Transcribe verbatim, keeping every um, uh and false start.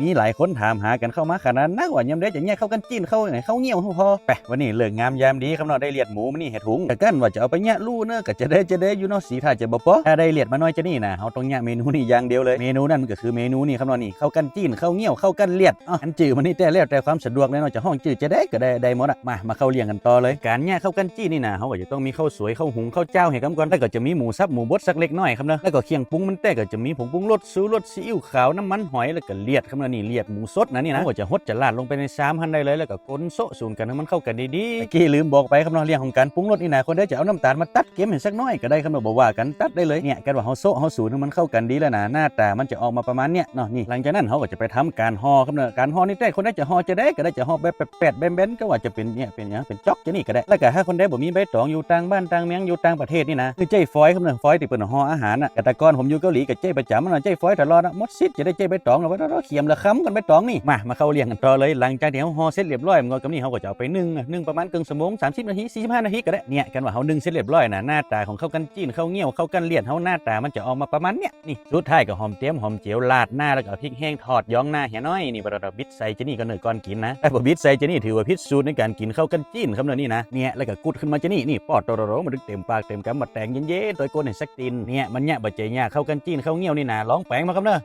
มีหลายคนถามหากั๋นเข้ามาขนาดนักว่า ยามใดจะเยียะข้าวกั้นจี๊น ข้าวไหน ข้าวเงี้ยวหื้อผ่อ ไป วันนี้ฤกษ์งามยามดีครับเนาะ ได้เลียดหมูมานี่แห่ถุง แต่กั้นว่าจะเอาไปเยียะลู่เน่อ ก็จะได้จะได้อยู่เนาะ สีท่าจะบ่ปอ ถ้าได้เลียดมาน้อยจานี่นะ เฮาต้องเยียะเมนูนี้อย่างเดียวเลย เมนูนั้นมันก็คือเมนูนี้ครับเนาะ นี่ ข้าวกั้นจี๊น ข้าวเงี้ยว ข้าวกั้นเลียด อ้อ อันจื้อมันนี่แต๊แล้วแต่ความสะดวกเลยเนาะ จะฮ้องจื้อจาใดก็ได้ ได้หมดอะ มา มาเข้าเรื่องกั๋นต่อเลย ก๋านเยียะข้าวกั้นจี๊นนี่นะ เฮาก็จะต้องมีข้าวสวย ข้าวหุง ข้าวเจ้าแหมก่อน แล้วก็จะมีหมูสับ หมูบดสักเล็กน้อยครับเนาะ แล้วก็เครื่องปรุงมันแต๊ก็จะมีผงปรุงรส ชูรส ซีอิ๊วขาว น้ำมันหอย แล้วก็เลียดครับเนาะ นี่เลียดหมูสดนะนี่นะ เฮาก็จะหดจะราดลงไปในชามหั้นได้เลย แล้วก็คนโซะสูนกั๋นหื้อมันเข้ากั๋นดีๆ ตะกี้ลืมบอกไปครับเนาะ เรื่องของก๋านปรุงรสนี่นะ คนใดจะเอาน้ำต๋าลมาตัดเก็มหื้อสักน้อยก็ได้ครับเนาะ บ่ว่ากั๋น ตัดได้เลย เนี่ย ก้าว่าเฮาโซะเฮาสูนหื้อมันเข้ากั๋นดีแล้วนะ หน้าต๋ามันจะออกมาประมาณเนี้ยเนาะ นี่ หลังจากนั้นเฮาก็จะไปทำก๋านห่อครับเนาะ ก๋านห่อนี่แต๊คนใดจะห่อจาใดก็ได้ จะห่อแบบแปดๆแบนๆ ก็ว่าจะเป๋นเนี่ย เป๋นหยัง เป๋นจ๊อกจานี่ก็ได้ แล้วก็ถ้าคนใดบ่มีใบต๋อง อยู่ต่างบ้านต่างเมือง อยู่ต่างประเทศนี่นะ คือใจ๊ฟอยล์ครับเนาะ ฟอยล์ตี้เปิ้นห่ออาหารน่ะ แต่ก่อนผมอยู่เกาหลีก็ใจ๊ประจ๋ำเนาะ ใจ๊ฟอยล์ตลอดนะ หมดสิทธิ์จะได้ใจ๊ใบต๋องเนาะ ว่าเขียมละคำกั๋นใบต๋องนี่ มา มาเข้าเรื่องกั๋นต่อเลย หลังจากตี้เฮาห่อเสร็จเรียบร้อย มันก็กำนี้เฮาก็จะเอาไปนึ่งนะ นึ่งประมาณเกิ่งชั่วโมง สามสิบนาที สี่สิบห้านาทีก็ได้ เนี่ย ก้าว่าเฮานึ่งเสร็จเรียบร้อยนะ หน้าต๋าของข้าวกั้นจี๊น ข้าวเงี้ยว ข้าวกั้นเลียดเฮา หน้าต๋ามันจะออกมาประมาณเนี้ย นี่ สุดท้ายก็หอมเตียมหอมเจียวราดหน้า แล้วก็เอาพริกแห้งทอดย้องหน้าเหียน้อย นี่ บ่ต้องบิดใส่จานี่ก็เน่อก่อนกิ๋นนะ ถ้าบ่บิดใส่จานี่ถือว่าผิดสูตรในก๋านกิ๋นข้าวกั้นจี๊นครับเนาะ นี่นะ เนี่ย แล้วก็กุดขึ้นมาจานี่ นี่ ปอดโตโตๆ มันเต็มปากเต็มกำ มาแตงเย็นๆ ตวยก้นหื้อสักติ่น เนี่ย มันเยียะบ่ใจ้ยาก ข้าวกั้นจี๊น ข้าวเงี้ยวนี่นะ ลองแป๋งมาครับเนาะ